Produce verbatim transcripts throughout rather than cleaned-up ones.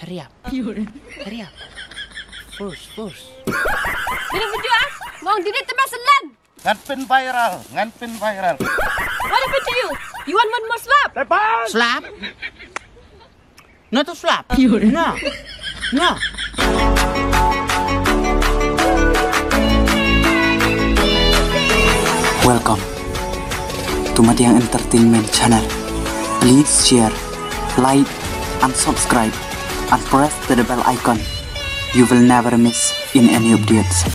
Hurry up. Hurry up. First, first. Did it video ah? Mong, did it temas lan? Ngan pyn viral, ngan pyn viral. What happened to you? You want one more slap? Slap? No to slap. No. No. Welcome to Madiang Entertainment Channel. Please share, like, and subscribe, and press the bell icon. You will never miss in any updates.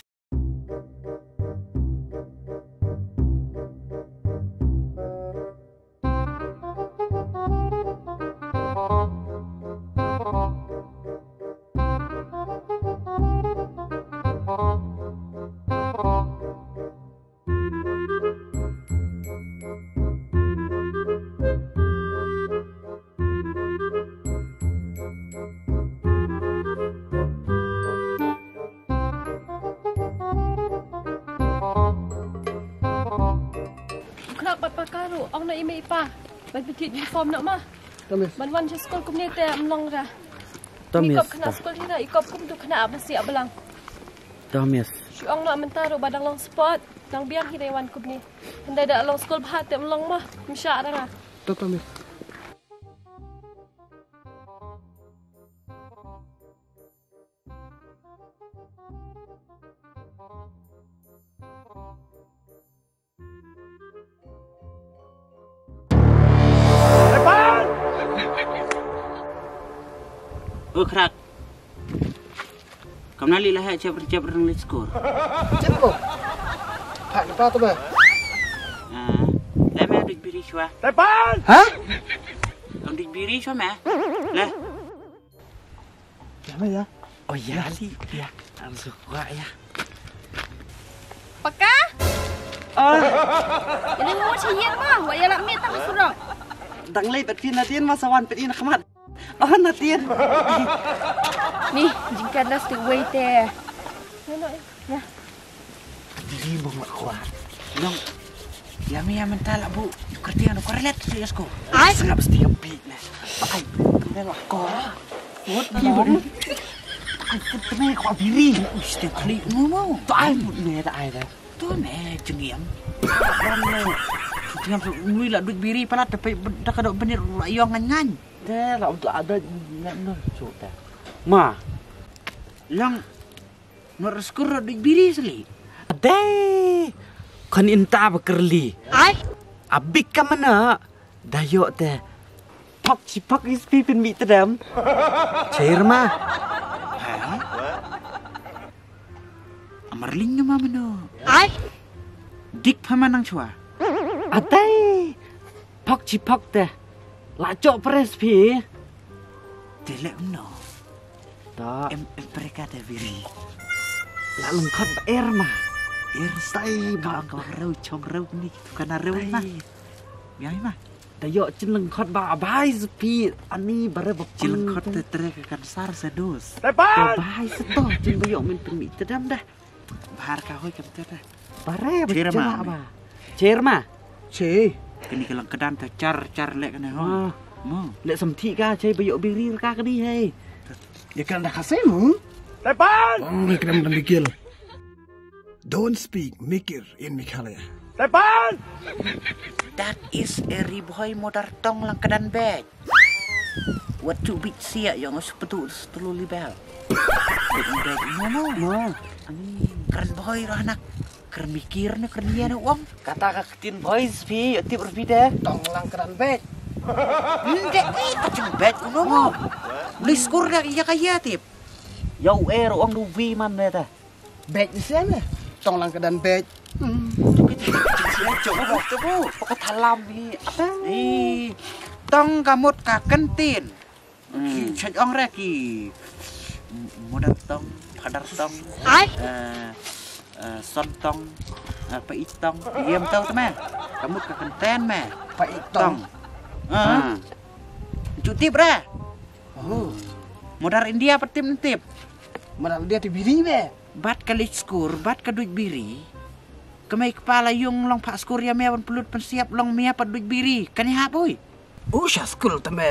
Khrak bad paka ruh, ong noh i mei i pa ban pynthied uniform noh ma. Ban wan sha skul kumne te ym long ra. Ngi kop khynnah skul hi ra, i kop kum tu khynnah ba siah blang. Shu ong noh mynta ruh ba dang long sport, dang biang hi da i wan kumne. Hynrei da long skul bha te ym long ma, ym shah ra nga. O Khrak. Kam na leit la heh, chep chep rang leit skur. Chep ko. Ha, kata tu ba. Ah, le me duh biri shwa. Ha? Kam duh biri shwa me. Le. Ïa ma ïa. Oh ïa li. Ïa. Ang su kwah ïa. Paka? Ah. Ïa li mo chi ïa ma, wa ïa la mi tang surok. Dang lei pat phi na tien ma sa wan pet in khmat. Oh na tien. Ni, jingkat la stick wei te. Ïa no ïa. Dili bang la kwah. Long. Ïa mi ïa mynta la bu. Yu kyrtiang no korlet tu ïa sko. Ai sngap sti kam pi ne. Ai ne la ko. What ki bang? Ai tu ne ko biri. Ush te khli ngumo. Tu ai mut ne da ai da. Tu ne jengiam. Bang ne. Jengiam tu ngui la duit biri palat te pe da ka dok benir la yong ngan ngan. Te la untuk ada ngan no. Chuta. Ma. Long. Nor skur duh biri sli. Adei. Kan inta ba kyrli. Ai. Abik ka mana. Da ïoh te. Pok chi pok is pi pynmih tdem. Chair ma. Ha? Amarling ma mano. Ai. Dik pha manang chwa. Adei. Pok chi pok te. La chok pres phi. Te leh mano. To. Em, em preka te biri. La lengkot ba er ma. Er stai ba ka rau chong rau ni tu kana rau ma. Yang ma. Da ïoh chin lengkot ba bai zpi ani bare ba chin lengkot te tre ka kan sar sa dus. Tepan. Bai sa to chin ba ïoh min pynmih tdem dah. Bahar ka hoi kam te dah. Bare ba chera ma ba. Cher ma. Che. Kani ka lang kedan te char char leh kane ho. Mo. Leh samthi ka che ba ïoh biri ka kani hei. Ïa kan da khase mu. Tepan. Ong kdem kan dikil. Don't speak Mikir in Meghalaya. Tepan. That is a ribhoi modar tong lang kedan bej. Wat chu bit sia yong sepetu setelu libel. Bit bit mo mo. Mo. Kren boy roh anak. Kren mikir ne kren ïa ne wong. Kata ka ketin boys phi tip rupi de. Tong lang kran bej. Nde wi ka jing bej mo mo. Beli skur dak ïa ka ïa tip. Yau er wong du wi man ne ta. Bej ni sian ne. Tong lang kedan bej. Hmm. Coba, coba, coba. Pakai talam ni. Apa? Ni. Tong kamut ka kentin. Hmm. Ki chaj ong re ki. Mudar tong, padar tong. Ai. Eh, eh, son tong, eh, pa itong. Yem tau tu me. Kamut ka kenten me. Pa itong. Tong. Ah. Cuti bre. Oh. Mudar India patip tip. Mudar India ti biri be. Bat ka leit skur, bat ka duit biri. Kemai kepala yung long phak skur ïa me ban pelut pensiap long me pat duit biri. Kan ïa hap oi. U sha skul te me.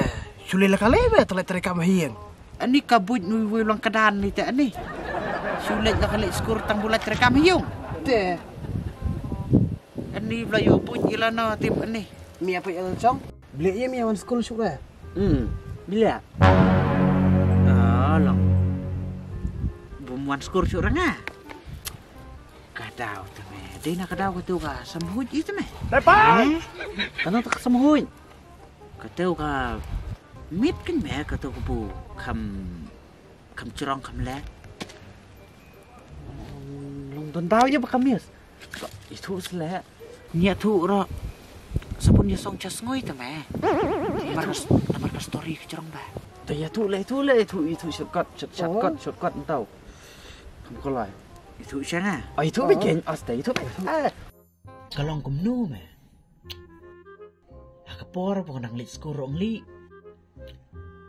Shu lei la ka lei me te lei tre ka me hieng. Ani ka buit nui wei long ka dan ni te ani. Shu leit la ka leit skur tang bulat rekam hiung. Te. Ani bla yu buit ila no tip ani. Mia pa el chong. Beli ye mia wan skur suk re. Hmm. Beli. Ah, long. Bum wan skur suk re nga. Ka daw te me. Dei na ka daw ka tu ka samhuit i te me. Tepan. Ka no ta ka samhuit. Ka tu ka mit kan me ka tu ka bu kam kam chrong kam le. Long don daw ye ba kam miss. Itu sele. Nia tu ro. Sabun ye song chas ngoi te me. Namar ka namar ka story ka chrong ba. Tu ye tu le tu le tu itu shortcut shortcut shortcut tau. Kam kolai. Itu shanga. Ah itu bikin asta itu. Ah. Ka long kumno me. Ha ka por ba nga dang leit skur ong li.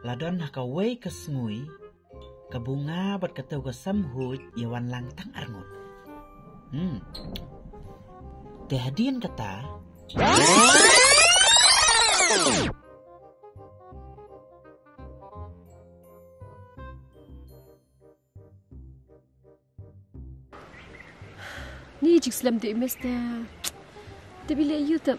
La don ha kawei ka sngi ka bunga bad ka tau ka samhuit ïa wan lang tang arngut. Hmm. Te hadien kata. Ni jik slem de mister. Te bile YouTube.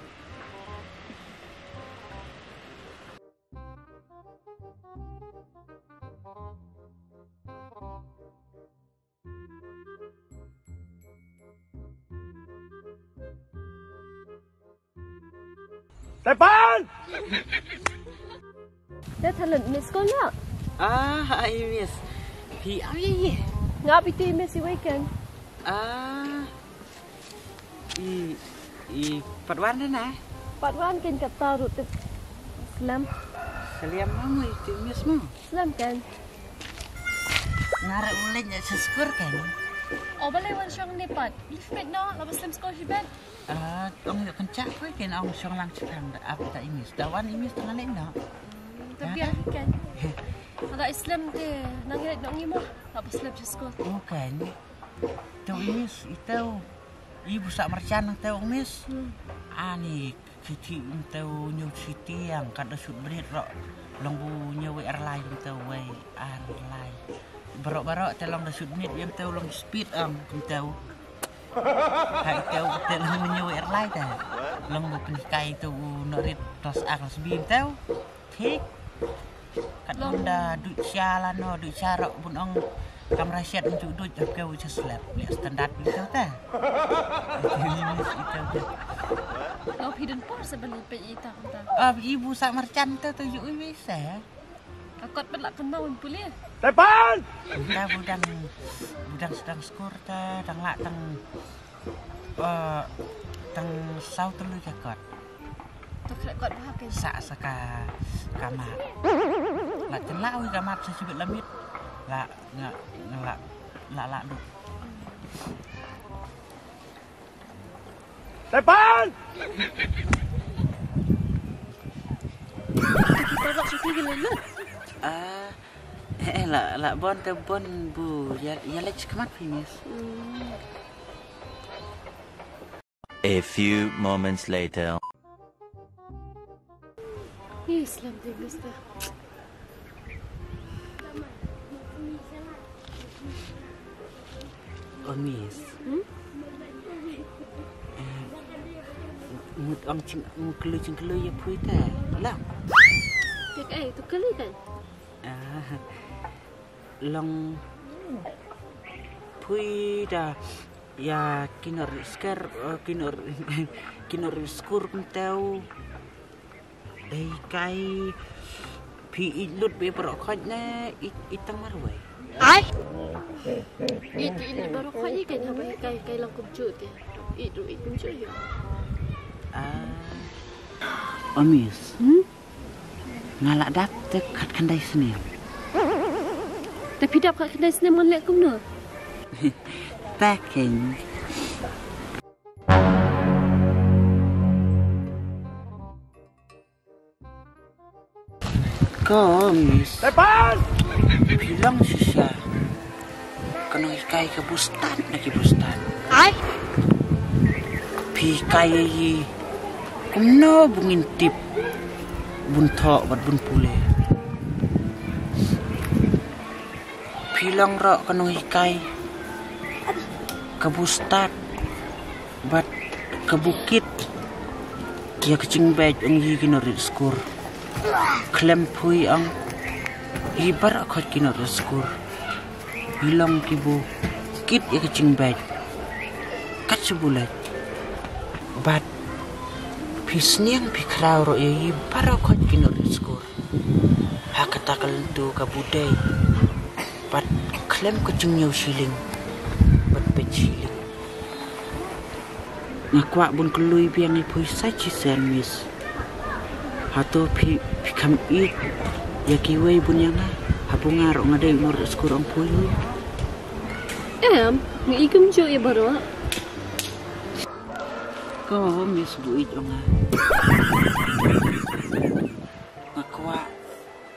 Tepan! Te thalan miss call na. Ah, ai miss. Pi ai ye. Nga pi te miss i weekend. Ah. I i pat wan de na. Pat wan ken ka taru te. Slam. Slam ma mu i te miss mu. Slam ken. Ngara uleng ya skur ken. O bale wan shong ne pat. Lifmet no, laba slam skur hi ben. Ah, ong ïoh kan chak ko ken ong shong lang chitang da ap da imis. Da wan imis tang leng no. Tapi ya ken. Ada Islam te nang ret nong imo. Apa slap just ko. Bukan. Tau imis itau. Ibu sak merchan nang tau imis. Ani kiti tau nyau siti yang kada sut berit ro. Long bu nyau erlai tau wai erlai. Barok-barok te long da sut menit yam tau long speed ang tau. Hai tau te long nyau erlai te. Long bu penikai tau no rit tos ak las bim tau. Thik. Kat long da duit sha la no duit sha rok bun ong kamra shet njuk duit ke u slap. Lihat standar itu te. Itu te. Lo pidun por sebeli pe ita. Ah, ibu sak merchan tu tu yu wi se. Ka kot pynlah kynmaw un pule. Tepan! Ynda budang budang sdang skur te dang lah tang eh, tang saw tylli ka kot. Tang khlek kot ba ke. Sa sa ka ka mat. Lah tang lah wi ka mat sa sibit lamit. Lah nga nga lah lah lah du. Tepan! Kita tak suka gila lu. Ah, eh, eh, la la bon te bon bu ya ya lek khmat finis. A few moments later. Islam de gusta. Omis. Hmm? Mut ong ching mut kelu ching kelu ya pui te. Lah. Tek ai tu kelu kan? Ah. Long pui da ya kinor sker kinor kinor skur kumteu. Dei kai phi i lut be bro khot ne i i tang marwei. Ai. I ti i lut bro khot i kai na bai kai kai lang kum chu ti. I tu i kum chu hi. Ah. Omis. Hmm? Nga la dap te khat khandai snem. Te phi dap khat khandai snem ngan leh kumno? Packing. Ko miss. Tepan! Phi long shisha. Ka nonghikai ka bustan na ki bustan. Ai. Phi hikai ïa i kumno ba ngin tip bun thoh bad bun pule. Phi long ruh ka nonghikai ka bu stad bad ka bu kit ïa ka jingbeit ong ïa ki nongrit skur. Khlem phi ong ïa baroh khoit ki nongrit skur. Phi long ki bu kit ïa ka jingbeit. Kat shu bulet. Bad phi sniang phi khraw ruh ïa baroh khoit ki nongrit skur. Ha kata ka lynti ka bu dei bad khlem ka jingñiew shilling bad peit shilling. Nga kwah bun kloi biang ïa phi sa shisien miss. Hato phi phi kham ïeit ïa kiwei bun ïa nga ha bu nga ruh nga dei u nongrit skur ong phi. Em, nga ïeit kumjuh ïa baroh. Ko miss bu ïeit ong nga. Nga kwah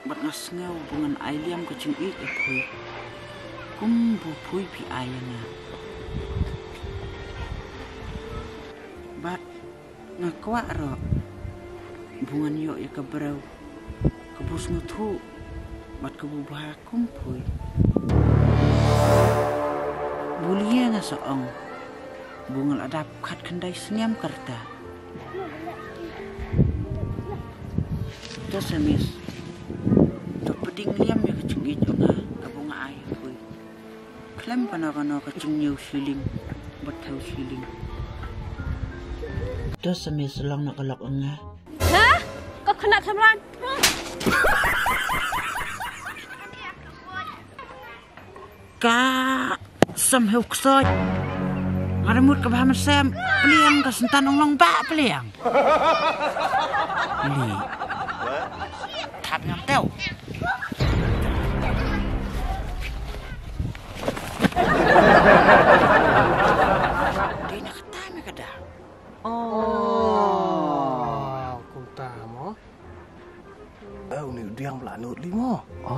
bad nga sngew ba ngan ai liam ka jingïeit ïa phi. Kum ba phi phi ai ïa nga. Bad nga kwah ruh ba ngan ïoh ïa ka briew ka bu sngewthuh bad ka bu bha kum phi. Bun ïa nga sa ong ba ngan la dap khatkhyndai snem ka rta. To sa miss, to pdiang liam ïa ka jingïeit ong nga ka bu nga ai ïa phi. Khlem kano kano ka jingñiew shilling bad thew shilling. To sa miss long na ka lok ong nga. Ha? Ka khynnah khlem rang. Ka sam heu ksoit. Nga da mut ka bha mynsiem. Pliang ka syntan ong long ba pliang. Li. Thap ngam teu. Dei na kata me ka da. Oh, kumta mo. Eh, uni u diang bla nut li mo. Oh.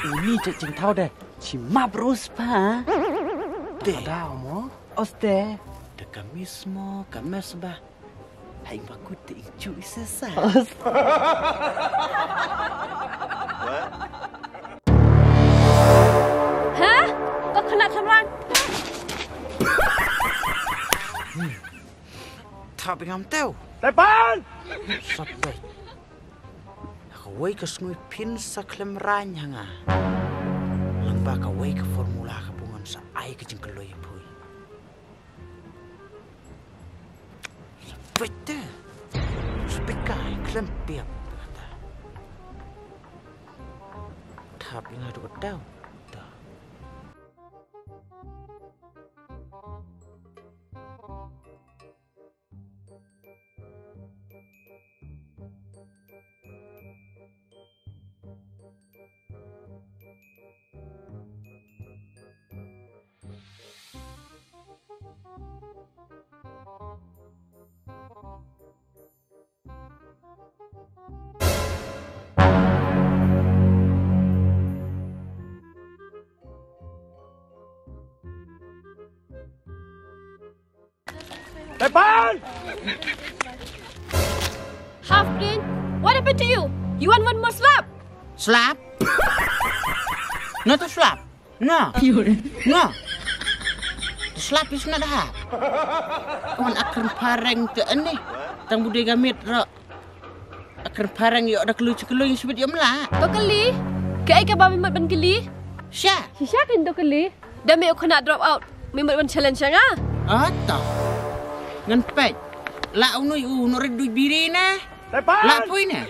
Uni cek cing tau deh. Cima berus pa. Te. Ada mo. Oste. Te kamis mo, kamis ba. Hai bakut te icu isesa. Os. Ha? Kau kena thamran. Thap ngam teu. Tepan! Sat beit. Kawei ka sngi phin sa khlem rang ha nga. Lyngba kawei ka formula ka ba ngan sa ai ka jingkloi ïa phi. Sa beit te. Sa beit ka ai khlem piap kata. Thap ïa nga tu ka tau. Ta. Tepan! Half brain, what happened to you? You want one more slap? Slap? Not a slap. No. No. The slap is not a half. Kawan akren pareng te ani. Tang budai gamit ro. Akren pareng ïoh da kloi chi kloi sibit ïoh mla. To kali. Kaei kaba me mut ban kali? Sha. Shisha kan to kali. Da me u khynnah drop out. Me mut ban challenge nga. Ata. Ngan peit. La u nui u nori duit biri na. Tepan! La pui na.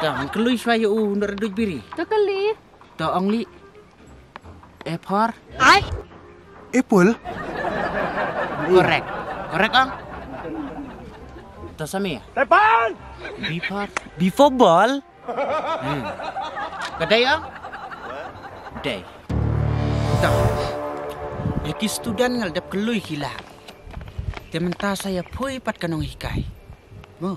To ngan kloi shwa ïoh u nori duit biri. To kali. To ong li. A for? Ai. Apple? Correct. Correct ong? To sa me? Tepan! B for? B for ball. Hmm. Ka dei ong? Dei. To. Ïa ki student nga la dep kloi ki la. Te mynta sa ïa phi pat ka nonghikai. Mo.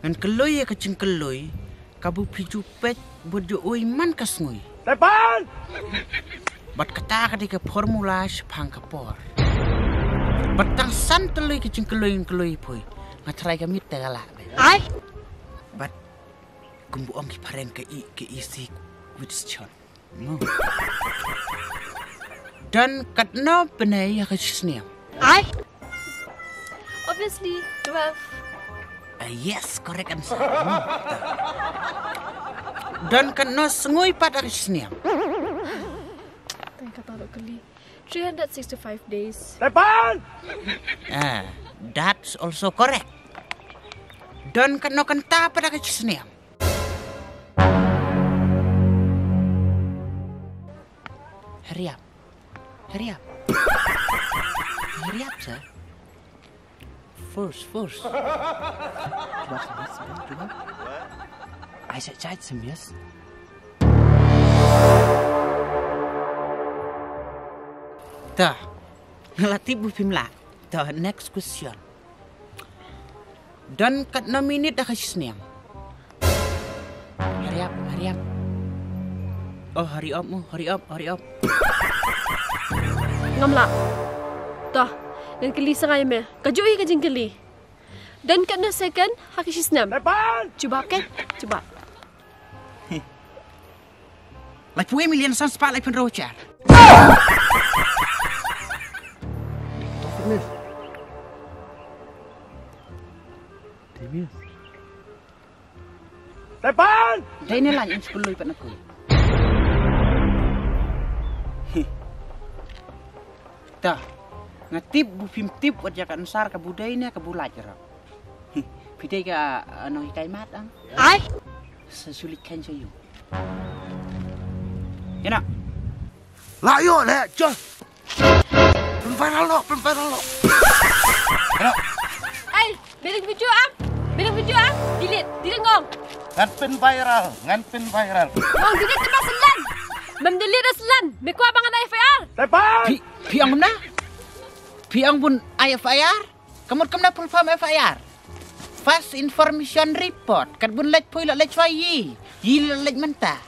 Ngan kloi ïa ka jingkloi ka ba phi ju peit bad ju ui man ka sngi. Tepan! Bad kata ka dei ka formula shaphang ka por. Bad tang san tylli ka jingkloi ngan kloi phi. Nga tharai ka miet te ka lah. Ai. Bad kumba ong ki phareng ka i ka i sik. Question. Don katno bnai ha ka shisnem? Obviously, twelve. Ah, yes, correct answer. Don katno sngi pat ha ka shisnem? Tang kata dok kali. Three hundred sixty-five days. Tepan! Ah, that's also correct. Don katno kynta pat ha ka shisnem? Hurry up. Hurry up. Hurry up, sir. First, first. Jubab, jubab, jubab. Ai sa chai semias. Tah. Nga la tip ba phim lah. Tah, next question. Don katno minit ha ka shisnem? Hurry up, hurry up. Oh, hurry up mo, hurry up, hurry up. Ngam lah. Tah, ngan kylli sa nga ïa me. Kajuh hi ka jingkylli. Don katno second ha ka shisnem? Jubab kan? Jubab. Laiphew million san spah laiphew hynriew hajar. Tepan! Dei ne la, ïa skul lui pat na pui. Tah, nga tip ba phim tip wat ïa ka answer kaba dei ne kaba lait ruh. Phi dei ka, uh, nonghikai math ang? Ai. Sa shu leit khein sha ïing. Ïa na. Lah ïoh leh, jol. Pyn viral noh, pyn viral noh. Ïa na. Ai, bilang video am. Bilang video am. Delete, delete ngong. Ngan pyn viral, ngan pyn viral. Ngong delete te ba selan. Mem delete da selan. Me kwah ba ngan ai F I R. Tepan. Phi, phi ong kumno? Phi ong bun ai F I R? Ka mut kumno full form F I R? First Information Report. Kat bun leit poi la leit shuwa ïi. Ïi la leit mynta.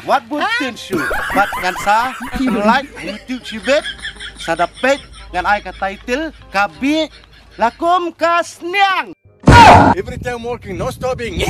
Wat bun tin shu. Bad ngan sa like YouTube shibit. Sa da peit ngan ai ka title Ka Bih La Kum Ka Sniang. Every time walking, no stopping.